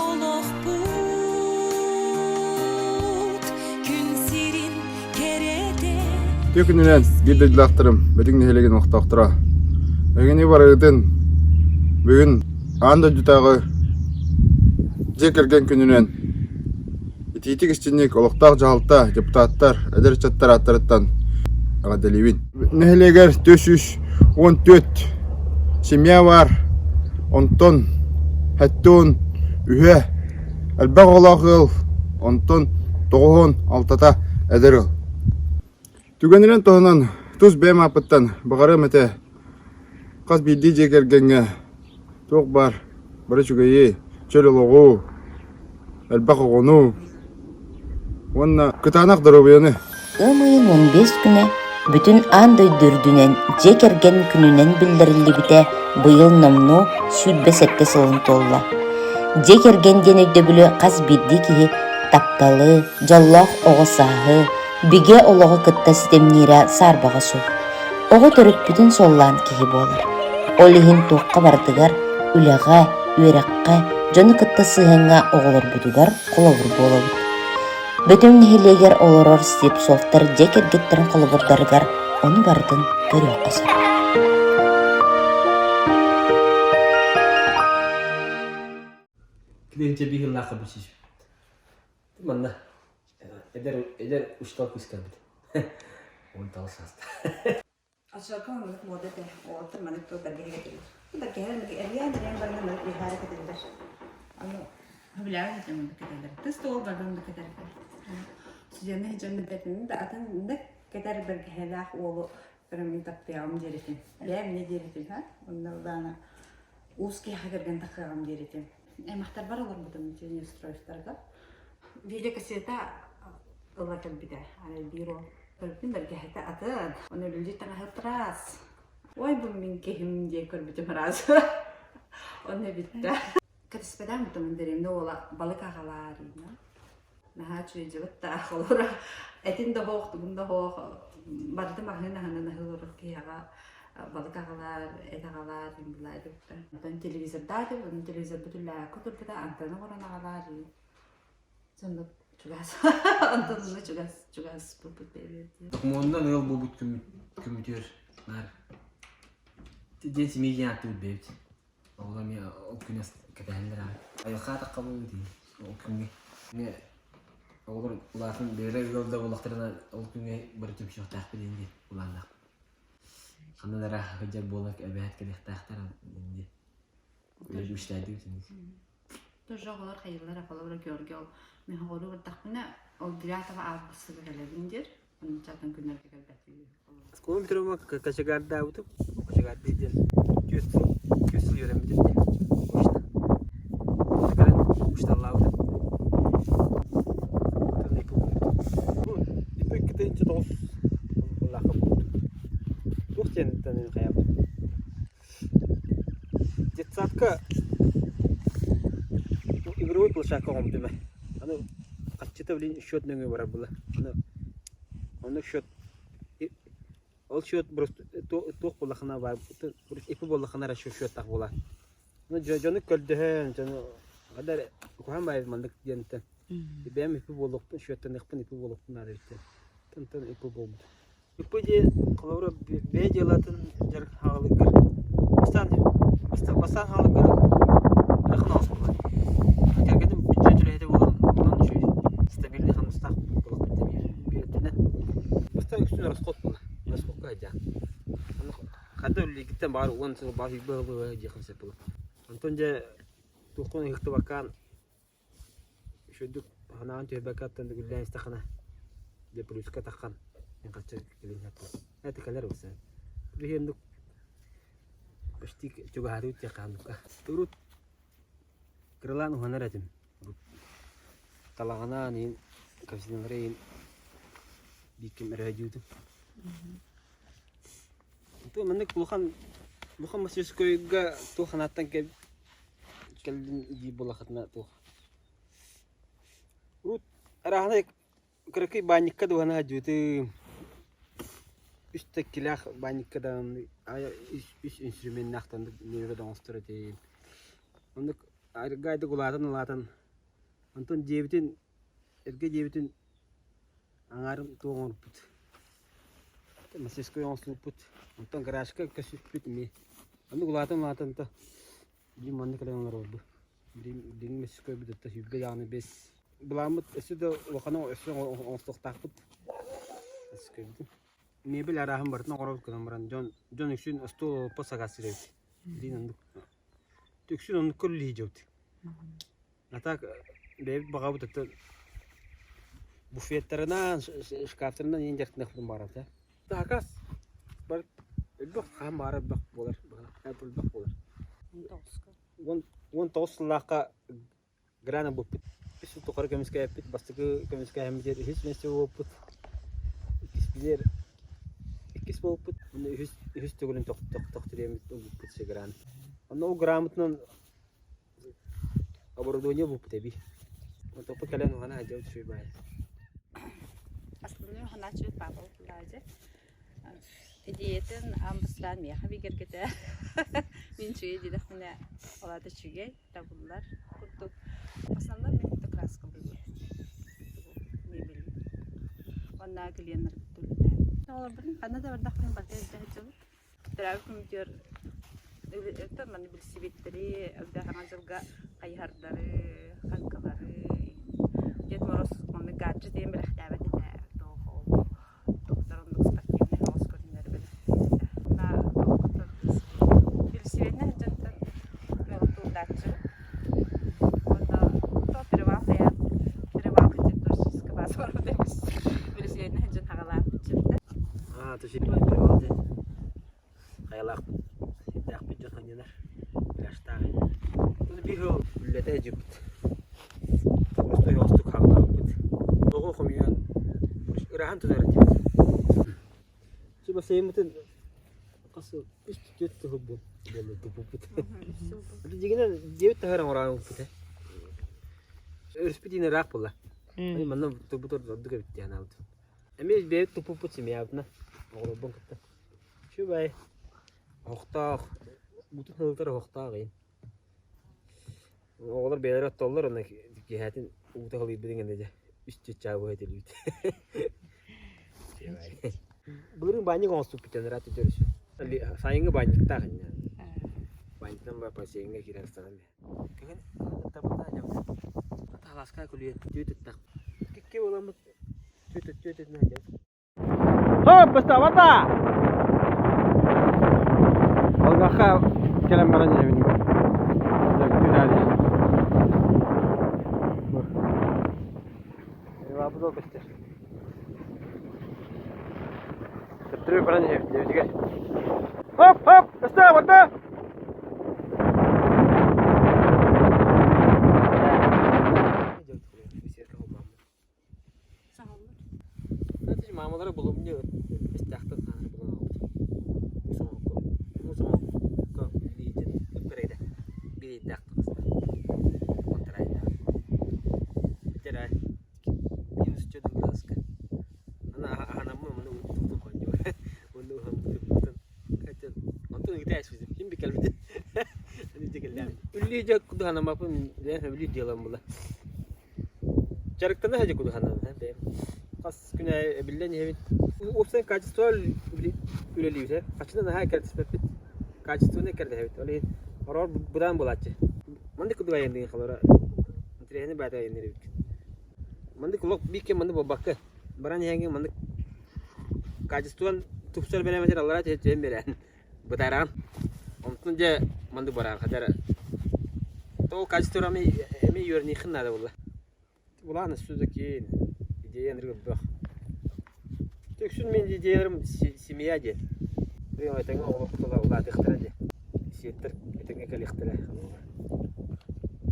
Олохпут күн сирин кэрэтэ. Үтүө күнүнэн биир дойдулаахтарым, Бөтүҥ нэһилиэгин олохтоохторо. Эһигини барыгытын бүгүн аан дойдутааҕы дьиэ кэргэн күнүнэн итиитик истинник олохтоох дьаһалта, депутаттар, эдэр ыччаттар ааттарыттан эҕэрдэлиибин. Нэһилиэгэр 414 семья баар, онтон хэттуун үһэ элбэх оҕолоох ыал, онтон тоҕуһун алтата эдэр ыал. Түгэнинэн туһанан тус бэйэм ааппыттан баҕарыам этэ хас биирдии дьиэ кэргэҥҥэ туох баар бары үчүгэйи, чөл олоҕу, элбэх оҕону уонна кытаанах доруобуйаны. Ыам ыйын 15 күнэ бүтүн аан дойду үрдүнэн дьиэ кэргэн күнүнэн биллэриллибитэ быйыл номнуо 27 сылын туолла. Дьиэ кэргэн диэн өйдөбүлү хас биирдии киһи тапталы, дьоллоох оҕо сааһы, бигэ олоҕу кытта ситимниирэ саарбаҕа суох. Оҕо төрөппүтүн суоллаан киһи буолар. Ол иһин туохха барытыгар, үлэҕэ, үөрэххэ, дьону кытта сыһыаҥҥа оҕолорбутугар холобур буолабыт. Бөтүҥ нэһилиэгэр олорор Слепцовтар дьиэ кэргэттэрин холобурдарыгар ону барытын көрүөххэ сөп. Клиентчэ биир сыллаахха билсиһим. Манна эдэр эдэр учуутал кыыс кэлбит. 19 сааста. Оччолорго маннык муода этэ. Уолаттар маннык туох бэргэһэ кэтэллэр. Бэргэһэ эрийэн-эрийэн баран маннык ыйаары кэтэллэр. Аны сөбүлээбэт этим оннук кэтэллэр. Тыс да уол барда оннук кэтэрдэр. Студенныы сылдьан билбэтим да атын маннык кэтэр бэргэһэлээх уолу көрөн мин таптыаҕым диир этим. Бэйэм эмиэ диир этим, ха? Онно ыллаана уус киһиэхэ кэргэн тахсыаҕым диир этим. Аймахтарбар олорбутум Неустроевтарга. Видеокассета ыла кэлбитэ. Арай биир уол көрбүтүм бэргэһэтэ атын. Ону өлүлдьүт таҥаһы ыраас. Ой, бу мин киһим диэн көрбүтүм ыраас. Онно бүттэ. Кэтэспэтэх бутум дэриэбинэ уола балык аҕалаар Наһаа үчүгэй дьыбыттаах олоро. Этин да оһох, тугун да оһох, барытын аһыын аһынан аһыы олорор киһиэхэ балык аҕалаар, эт аҕалаар диэн былаай дыбыта. Онтон телевизордаах этим, онон телевизорбут үллээккэ турбута, антенна оҥорон аҕалаар диэн. Соннук чугас. Онтон онно чугас, чугас буолбут бэйэбит. Докумуонунан ыал буолбут күммүт күммүтүгэр наар диэн семья диэн ааттыыбыт бэйэбит. Оҕолор эмиэ ол күнү кэтэһэллэр аҕай. Айылҕа атахха буолуо дии ол күҥҥэ. Эмиэ оҕолор улаатан бэйэлэрэ ыал да буоллахтарына ол күҥҥэ бары түмсүөхтээхпит диэн дии былааннаахпыт. Ханна да ыраах сылдьар буола эбээт кэлиэхтээхтэр диэн үчүгэйдик Тоже оҕолор хайыыллар холобура Георгий ол мин оҕолору бардахпына ол 9 августа кэлэбин диир ончатын күннэргэ кэлбэтии Оскуолам бүтэрэ кочегардаабытым. Кочегардыы диэн түөрт сыл, түөрт сыл үөрэммитим дии. Очно. Кэлэн учууталлаабытым. Онтон ИП буолбутум. Бу ИП 2009 сыллаахха буолбутум. Туох диэн хайаабытым. Детсадка игровой площадка оҥорбутум ээ. Аны харчыта блин счет нөҥүө барар буолла. Аны онно счет ол счет просто туох буоллахына баар ипи буоллахына эрэ счеттаах буолар. Дьону көрдөһөн, дьону хада эрэ куһаҕан баайы маннык диэнтэн бэйэм ипи буолуохпун, счеттаныахпын ипи буолуохпун наада эбит диэн. Онтон ипи буолбут. Иппэ диэн холобура бэйэ дьыалатын дьарык хаалыгар бастаан бастаан хаалыгар ыарахан оҕус буолар. Кэргэним бүддьүөт үлэһитэ буолан онон үчүгэй стабильный хамнастаах буолуохпут диэн биэрдинэ. Бастаан үксүн расход буолар. Расходка сылдьаан. Хата үлэлииргиттэн баар 10 сыл баар сүүрбэ сыл диэххин сөп буолар. Онтон дьэ туоххун ыһыктыбаккаан Үчүгэйдик санаан түһэрбэккэ аттан бүгүллээн истэххинэ дьэ плюска таххан мин харчы кэлин это кэлэр ылсан билиһиэннук почти чугаһаатыбыт диэххэ ханныкка урут кыралаан уһанар этим талаҕынаан иин кэпсэтиннэрэ иин биир кэм өрөөдьүүтүм маннык улахан улахан мастерскойга туох санааттан кэллин диир буоллаххытына туох урут арааһынай кыракый баанньыкка дуоһана сылдьыбытым үс тэккилээх баанньыкка даҕаны үс инструменнаах да оҥостор этим оннук. Аргайдык улаатан-улаатан, онтон дьиэбитин, эргэ дьиэбитин аҥаарын туох оҥорбут, мастерской оҥостубуппут, онтон гаражка көспүппүт эмиэ. Оннук улаатан-улаатан то билим манна кэлэн олоробут. Билим мастерскойбут өттө 20 даҕаны бэс. Былааммыт өссө да улахана өссө оҥостуохтаахпыт мастерскойбутун. Мебель арааһын барытын оҥоробут гынан баран дьон дьон үксүн остуол олоппос сакаас эбит. Билин оннук Үксүн оннук көрүллүү дьыбыт. А так бэйэбит баҕабыт это буфеттарынан, шкафтарынан иэн дьарыктаныахпытын баҕарабыт ээ. Заказ бар элбэх хаһан баҕарар элбэх буолар, элбэх буолар. 19 сыллаахха Грана буппут. Үс сыл тухары көмүскээбиппит. Бастакы көмүскээһиммитигэр үһүс миэстэ буолбуппут. Иккиспитигэр иккис буолбуппут. Уонна үһүс үһүс төгүлүн тохтуриэммит ылбыппыт се гран. Онно ол грамотынан оборудование булпут эбии. Онтоппут кэлэн уһана сылдьабыт үчүгэй баайы. Основной уһанааччыбыт папа Ладя. Идеятын аан бастаан миэхэ бигэргэтэ. Мин үчүгэй диэтэхпинэ, ол аата үчүгэй. табыллар курдук. В основном мин это краска было. Мебель. Онна клиеннар кытта Олорбутун ханна да бардахпын барыта илдьэ сылдьабыт. Төрөөбүт күммүтүгэр өттө манна билсибиттэри, элбэх саҥа дьылга хайыһардары, хаҥкылары, Дед Мороз онно гаджет диэн бэлэхтээбэт этэ. Туох ол Доктор оннук спортивнай оҕус көрүннэри бэлэхтиир этэ. Билсибэтинэн сылдьантан туурдааччы. Уонна то перевал хайаан перевал хотя туристическая база барбыт Билсибэтинэн сылдьан хаҕалаабытчыта. Аа, то перевал диэн хайалаахпыт сирдээхпит дьон анньынар пляжтаах. Биир ыал үллэтэ дьиппит. Просто оһоҕостук хааллаабыппыт. Оҕо хомуйан ырааһын тутар этибит. Су бассейммытын хас сыл үс түөрт сыл буолла туппуппут. Дьиҥинэн дьиэбит таһыгар оҥорообуппут ээ. Өрүспүт иин ыраах буолла. Манна турбут ордук эбит диэн анаабытым. Эмиэ бэйэбит туппуппут семьябытынан оҕолорбун кытта. Үчүгэй. Оһохтоох, бутун сылытар оһохтоох иин. Оҕолор бэйэлэрэ оттоллор уонна киэһэтин уута халыйбытын гэнэ дьэ үс чыччаа быһа этилибит. Былырыын баанньык оҥостубуппут ыраат өтөрүс. Сайыҥҥы баанньыктаах инньэ. Баанньыктан ба бассейҥҥа киирэн ыстанан Кыһын табытаа дьабыт. Тааласка күлүйэн түөт ыттах. Кикки буоламмыт түөт түөт этинэ дьабыт. Хоп, бастаабата! Алгахха кэлэн баран иһэбин. Бу көстөр. Төптөрү баран иһэбит диэбитигэр. Хоп, хоп, бастаабата! Маамалара булумньу истээхтэн хаанар булан аҕалбыт. Муус оҥоһукка муус оҥоһукка үлэлиир ыппар этэ. Биир ыйдаах таҕыста. Контрайдаах. Бүтэр минус 4 градуска. Аны аһанаммын маны тутум хонньуо. Онно уһаммытын Онтон ыытаа испитим. Ким би кэлбитин. Үллүү дьэ кудуһанамаппын бэйэм сөбүлүүр дьыалам була. Дьарыктана сылдьар кудуһанан бэйэм. Хас күн аайы эбиллэн иһэбин. Уопсай качество үлэлиибит ээ. Хаччыны наһаа кэрдиспэппит. Качествоны кэрдэһэбит. Ол иһин ороор быдаан буолааччы. Маннык курдук айанныыр холоро интэриэһинэй баайта айанныыр эбиккин. Маннык олох биир кэм маннык буолбакка баран иһэҥҥин маннык качествон тупсар бэлэмэтин аллараа түһэн биэрэн бытаараҕын. Онтон дьэ маннык бараҕын хотя эрэ ол качество эмиэ эмиэ үөрэниэххин наада буолла. Былаан өссө да киэҥ, идея ынырык элбэх. Үксүн мин идеяларым семья диэн. Этэҥҥэ оҕолорбут улаатыахтара диэн. Сиэттэр этэҥҥэ кэлиэхтэрэ.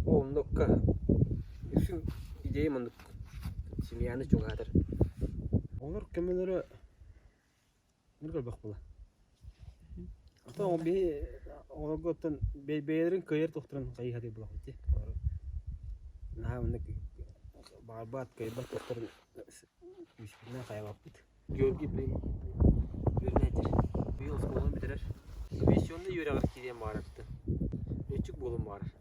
Оннукка үксүн идеям оннук семьяны чугаһатар. Олор көмөлөрө Нур элбэх буолар. Оттон биһи оҕолорго оттон бэйэлэрин кыайар туохтарын хайыһа буолахпыт дии. Наһаа маннык баҕарбат, кыайбат туохтарын күүспүтүнэн хайалаппыт. Георгий блин үөрэнээччи. Быйыл оскуоланы бүтэрэр. Авиационнай үөрэҕэр киириэн баҕарар. Летчик буолуон баҕарар.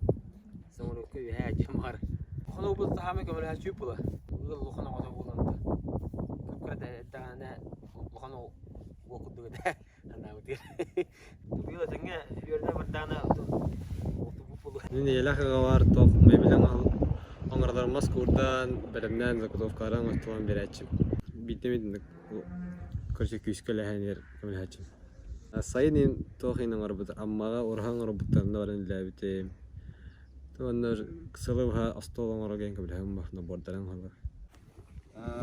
Самолёкка үөһээ дьиэм баар. Хонугу таһаамай көмөлөһөөччү була. Ыал улахан оҕото буолан кып-кыра эрдэҕинэ улахан уол курдук этэ санаабытыгар. Быйыл этэҥҥэ үөрэнэ бардаҕына отубут буолуо. Мин ийэлээх аҕабар туох мебель оҥоролор мас куурдан, бэлэмнээн заготовкалары оҥостон биэрээччим. Биирдэ эмит короче күүскэ үлэһэн иһэр көмөлөһөөччүм. Сайын иһин туох иһин оҥорбут Аммаҕа ураһа оҥорбуттарына баран үлэлээбитим. Уонна сылы быһа остуол оҥоро диэн көмөлөһөм набордарын оҥорор.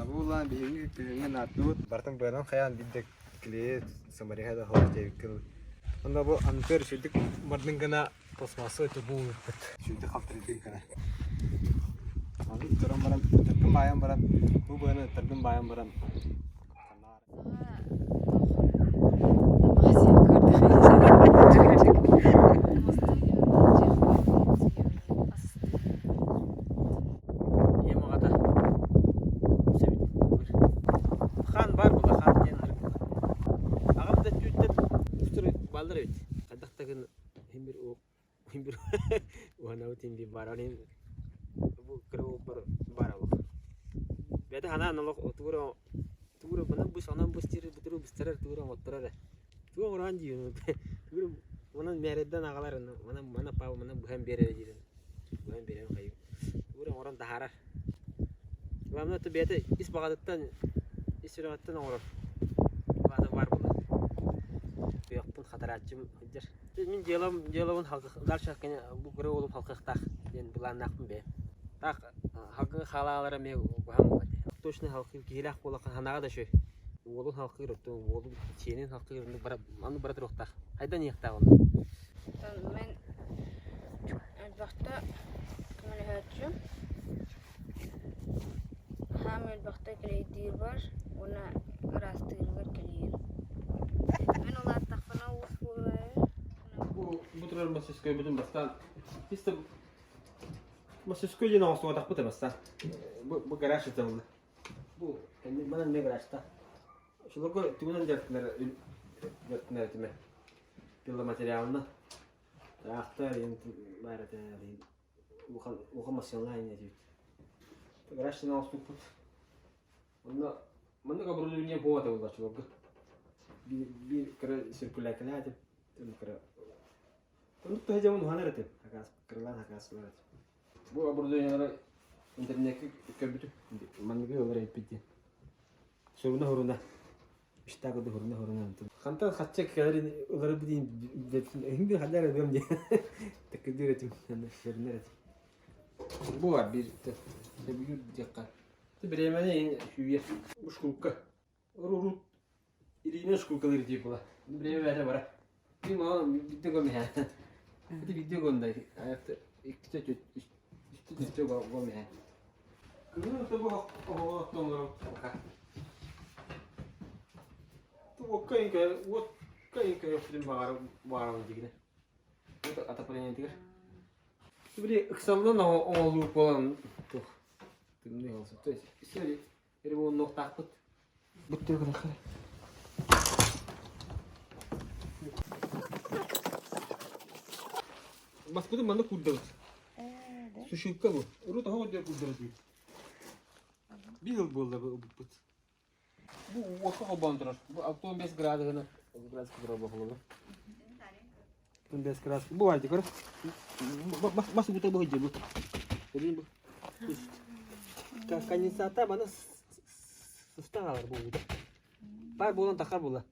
Бу улаан биһиги күһүҥҥү нааттыбыт. Барытын быанан хайаан биирдэ клейи самореха да хоһор диэбиккин. Онно бу ампер үчүгдүк бардын гына пластмасса өтө буолбут. Үчүгдүк халтарыйдын гына. Аны туран баран, таргын баайан баран, бу быаны таргын баайан баран Ийэм аҕата Хаан баар буолла, хаан диэн Аҕам да түүттэн устур бааллар эбит. Хайдах да гын иһин бир иһин бир уһанабыт иһин бир баар. Ол иһин бу кыра уолбар баар олох. Бэйэтэ санаан олох тугу тугу эрэ манан быс, онон быс диир, бутуру быстарар, тугу эрэ оҥотторор эрэ. Тугу оҥороон диибин, тугу эрэ манан мээрэйдэн аҕалар, манан манан паа манан быһан биэр эрэ диирин быһан биэрэн хайыы. Тугу эрэ оҥорон таһаарар. Главное это бэйэтэ ис баҕатыттан, ис сүрэҕиттэн оҥорор. Баҕата баар буолар. Туйахпын хатарааччым сылдьар. Мин дьыалам, дьыалабын дальше бу кыра уолум халкыахтаах диэн былааннаахпын бэйэм. Так халгы хаалаалара эмиэ куһаҕан буолла дии. Точно халкы киһилээх буоллахха санааҕа да үчүгэй. Уолун халкыыр, оттон уолун сиэнин халкыыр оннук бара оннук бара туруохтаах. Хайдан иһиэхтээх онно. Оттон мин элбэхтэ көмөлөһөөччүм. Хаам элбэхтэ кэлэйдиирбэр уонна ыраастыырыгар кэлиир. Мин улааттахпына уус буолуо Бу бу турар мастерскойбутун бастаан чисто мастерской диэн оҥостубатахпыт бастаан. Бу бу гараж это было. Бу манан эмиэ гаражта. Шуларга тугунан дьарыктанар дьарыктанар этим пиломатериалына. Таахтар баар этэ улахан улахан массыыналаах ини этибит. Гараж оҥостубуппут. Онно маннык оборудование буолуо этэ буоллар Биир биир кыра циркуляркалаах этим. Кыра Оннук төһө дьомун уһанар этим. Хакас кыралаан хакаасылар этим. Бу оборудованиелары интернеккэ көрбүтүм. Манныгы ылар эппит диэн. Суруна хуруна. Үстаа курдук хуруна хуруна. Хантан хачча кэлэрин ылары билин эһин бир халлар эбэм диэн. Тэккидир этим. Сөрүнэр этим. Бу бар бир сөбүлүүр диэххэ. Бириэмэни сүүйэр. Ушкулка. Урут илиинэн шкуркалыыр дии була. Бириэмэ бэйэтэ бара. Мин мама биирдэ гомиһэ. Ити биирдэ гондай. Иккитэ үстэ үстэ гомиһэ. Кыһын тобу оһоҕо оттоҥҥоро Уокка инкэ уокка инкэ өппүтүн баҕара баҕарабын дигинэ. Отоплениетигэр. Били ыксаллан оҥолуу буолан туох тымныы олсу. То есть ремоннуохтаахпыт. Бүттүү гынаххар. Баспытын манна курдабыт. Сушилка бу. Урут оһох диэн курдабыт. Биир ыл буолла буппут. Бу уокка холбоон турар. Бу 65 градуһuna градуска турар буолла. 65 градус. Бу баар көр. Бас бута бу бу. Бу. Конденсата маны сыста хаалар бу уута. Баар буолан тахар була.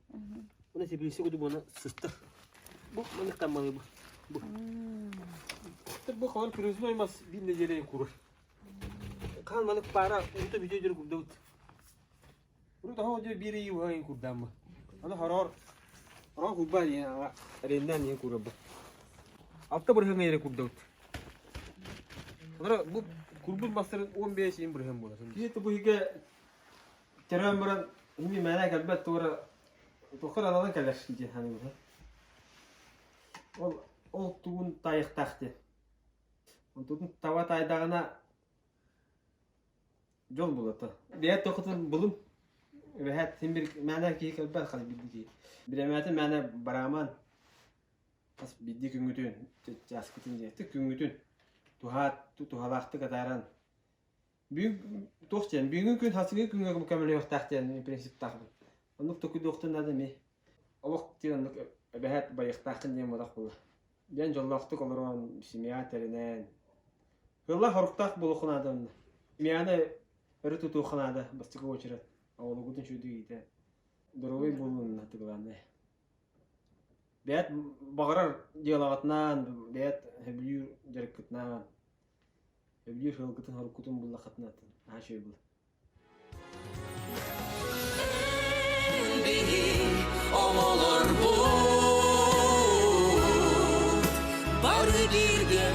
Уна сибилиси куду буона сыстах. Бу маны таммалы бу. Бу. Бу холор привозной мас бир неделя курur. Хаан манык паара уута бүтүө диэри курдабыт. Урут оһох диэ биир ый уһайын курдааммы. Аны хороор хороор курбаа диэн аҕа эрэннээн диэн курабыт. Алта бырыһыаҥҥа эрэ курдабыт. Олора бу курбут мастарын 15 иин бырыһыан буолар. Киһи бу иһигэ төрөөн баран ими мээнэ кэлбэт туора туохха да аналан кэлэр диэн саныыбын. Ол ол тугун таайыахтаах диэн. Онтутун таба таайдаҕына дьол булата. Бэйэ тохотун булум. Эбэһээт син бир мээнэ киһи кэлбэт хас биирдии киһи. Бириэмэтин мээнэ барааман хас биирдии күҥҥүтүн чааскытын диэхтик күҥҥүтүн. Туһаат туһалаахтык атааран Бүгүн туох диэн бүгүҥҥү күн хасыҥҥы күҥҥэ көмөлөһүөхтээх диэн принциптаахпын. Оннук токуйдуохтун наада эмиэ. Олох диэн оннук эбэһээт байыахтааххын диэн буолах буолла. Диэн дьоллоохтук олорон, семья тэринэн. Ыаллаах хоруктаах буолуохха наада онно. Семьяны өрө тутуохха наада бастакы уочарат. Оҕолоргутун үчүгэйдик иитэ. Доруобай буолуун это главное. Бэйэт баҕарар дьыалаҕытынан, бэйэт сөбүлүүр дьарыккытынан Сөбүлүүр сылгытын оруккутун буллаххытына наһаа үчүгэй буолуо. Оҕолорбут бары бииргэ.